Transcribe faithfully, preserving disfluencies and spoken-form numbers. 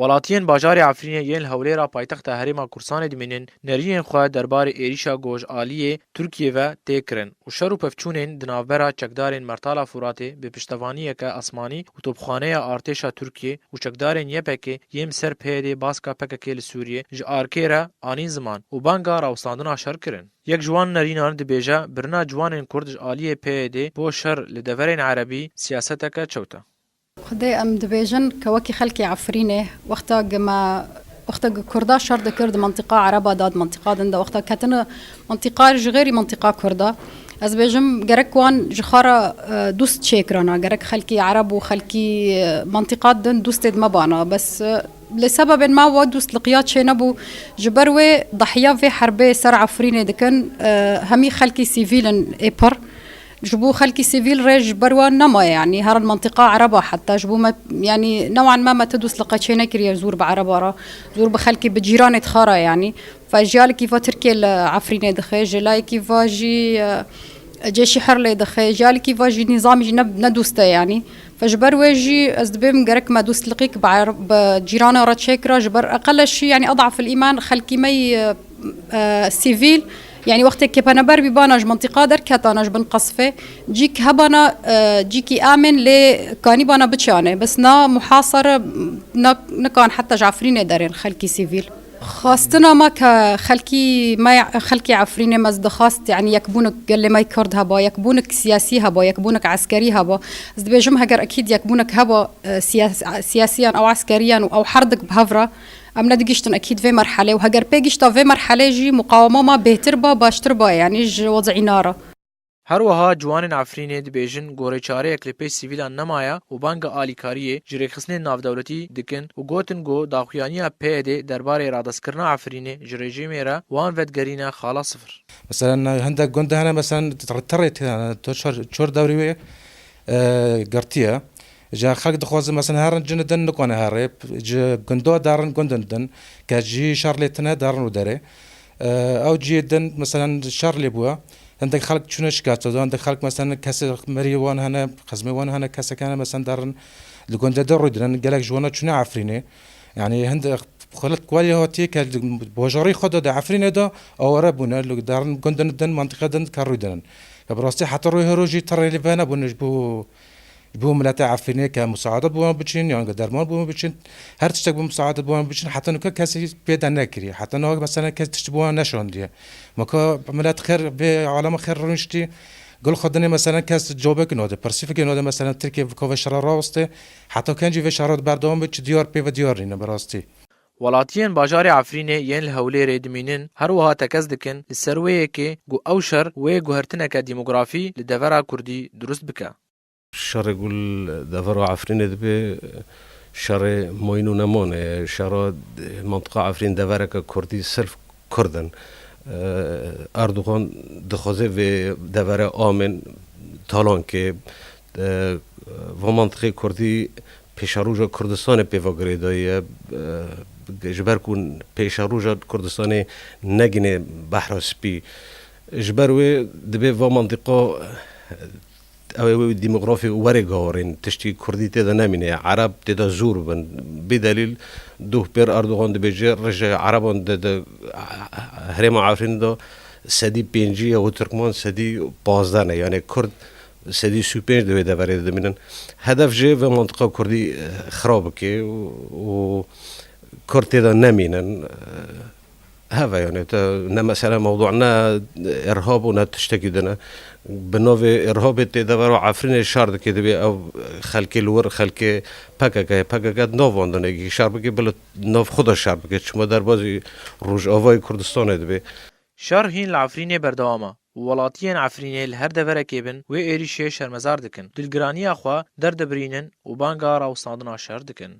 Welatiyên bajarê Efrînê yên li Hewlêra paytexta Herêma Kurdistanê dimînin, nerînên xwe derbarê êrîşa ku ji aliyê Tirkiyê ve tê kirin û şer û pevçûnên di navbera çekdarên Mertala Furatê bi piştevaniyeke asmanî û topxaneya artêşa Tirkiyê û çekdarên Y P G yên bi ser P Y D'ê baska P K K li Sûriyê ji arkê re anîn ziman û banga rawestandina şer kirin. Yek ji wan nerînan dibêje, birina ciwanên Kurd ji aliyê P Y D'ê bo şer li deverên erebî siyaseteke çewt e. Xwedê em dibêjin ke wekî xelkê Efrînê, wexta ku me, wexta ku Kurda şer dikir di mentiqa Ereba de, di mentiqa din de, wexta ketine mentiqa ji xêrî mentiqa Kurda, ez dibêjim gerek wan ji xwe re, e, dûst çêkirana, gerek xelkî Ereb û xelkî, e, mentiqa din dûstê di me bana. Bes, e, lê sebebên me wa dûstliqiya çênebû, ji ber wê dahiya vê herbê ser Efrînê dikin, e, hemî xelkî sivîl in ê pir. Ji bo xelkî sivîl rê ji ber wan nemaye, yanî herin mentiqa Ereba heta ji bo me, yanî newan me, me ti dûstliqe çênekiriye zûr bi Ereba re, zûr bi xelkî bi cîranê dixa re, yanî. Fe ji alekî va Tirkiye li Efrînê dixe, ji layekî va jî, e, Cêşî Her lê dixe, ji alekî va jî nîzamî jî ne, ne dûst e, yanî. Fe ji ber wê jî ez dibêm gerek me dûstliqîk bi Ereb-, bi cîrana re çêkira, ji ber eqeleşî, yanî edafil îman xelkî me yî, e, e, sivîl, yanî wextê kepeneber bîbana ji mentiqa derketana ji bin qesfê, cîk hebana, e, cîkî amên lê kanîbana biçane. Bes na muhasere, na, nikan heta ji Efrînê derên xelkî sivîl. Xwestina me ke xelkî me, xelkê Efrînê me ez dixwest, yanî yekbûnik gelê me Kurd heba, yekbûnik siyasî heba, yekbûnik eskerî heba. Ez dibêjim heger ekîd yekbûnik heba, e, siyas-, siyasiyan ew eskeriyan û ew herdik bi hev re, em nedigihîştin ekîd vê merhelê û heger pê gihîşta vê merhelê jî muqawema me bêhtir ba, baştir ba, yanî ji wezîna re. Her wiha ciwanên Efrînê dibêjin gorê çareyek li pêş sivîlan nemaye û banga alîkariyê ji rêxistinên navdewletî dikin û gotin ku daxuyaniya P Y D'ê derbarê radestkirina Efrînê ji rejîmê re wan vedigerîne xala sifir. Mesela, hindek gund hene, mesela, tirê tê hene, to çor, çor dewrî wê, e, girtiye. Ji xelk dixwazin, mesela, herin cin din nikane herê, ji gundo derin gundin din, ke jî şer lê tine derin û derê. E, ew cihê din, mesela, şer lê bûye. Hindek xelk çûne şikayet, hindek xelk, mesela, kesê meriyê wan hene, xizmê wan hene, kesek hene, mesela, derin li gundê de rû dinin, gelek ji wana çûne Efrînê. Yanî hindek xelet kualî hatiye ke li bajarê xwe de, di Efrînê de aware bûne, li derin gundin din, mentiqe din ke rû dinin. Ke bi rastî heta rûyê hero jî tirê li vê nebûne ji bo, ji bo mileta Efrînê ke musaade bi wan biçin, yan ke derman bi wan biçin, her tiştek bi musaade bi wan biçin, heta nuke kesî pê de nekiriye. Heta nuke, mesela, kes tişt bi wan neşandiye. Ma ka milet xêr, vê alema xêr rûniştî, gul xwe dinê, mesela, kes cobek node, pirsîfek node, mesela, Tirkiye bi kove şera raweste, heta kencî vê şera berdewam be, çi diyar pê ve diyar nîne, bi rastî. Welatiyên bajarê Efrînê yên li Hewlêrê dimînin, her wiha tekez dikin li ser wê yekê ku ew şer wê guhertineke demografî li devera Kurdî dirust bike. Şerê ku li devera Efrînê dibe, şerê moyîn û neman e. Şera, e, mentiqa Efrîn devereke Kurdî, sirf Kurd in. E, Erdogan dixwaze vê devere amên talan ke, e, va mentiqê Kurdî pêşeroja Kurdistanê pê ve girêdayî ye. E, ji ber ku pêşeroja Kurdistanê negine Behra Spî. Ji ber wê dibe va mentiqa, ew ê wê demografî werê gawarên, tiştî Kurdî tê de nemîne, Ereb tê de zor bin. Bê delîl, doh pêr Erdogan dibêje, rêje Ereban de, de herêma Efrînê de sedî pêncî ye û Tirkman sedî pazdeh ne. Yanî Kurd sedî sî û pênc di wê deverê de dimînin. Hedef jê vê mantiqa Kurdî, eh, xirab bike û, û Kurd tê de nemînin. Eh, Heve, yanî te ne mesele mewdu, ne irhab û ne tiştekî din e. Bi navê irhabê tê devera Efrînê şer dike, divê ew xelkê li wir, xelkê P K K, P K K di nav wan de nekî şer bike, bila nav xwe de şer bike. Çima derbazî Rojavayê Kurdistanê dibe. Şer hîn li Efrînê berdewam e û welatiyên Efrînê li her deverekê bin wê êrîşê şermezar dikin. Dilgiraniya xwe derdibirînin û banga rawestandina şer dikin.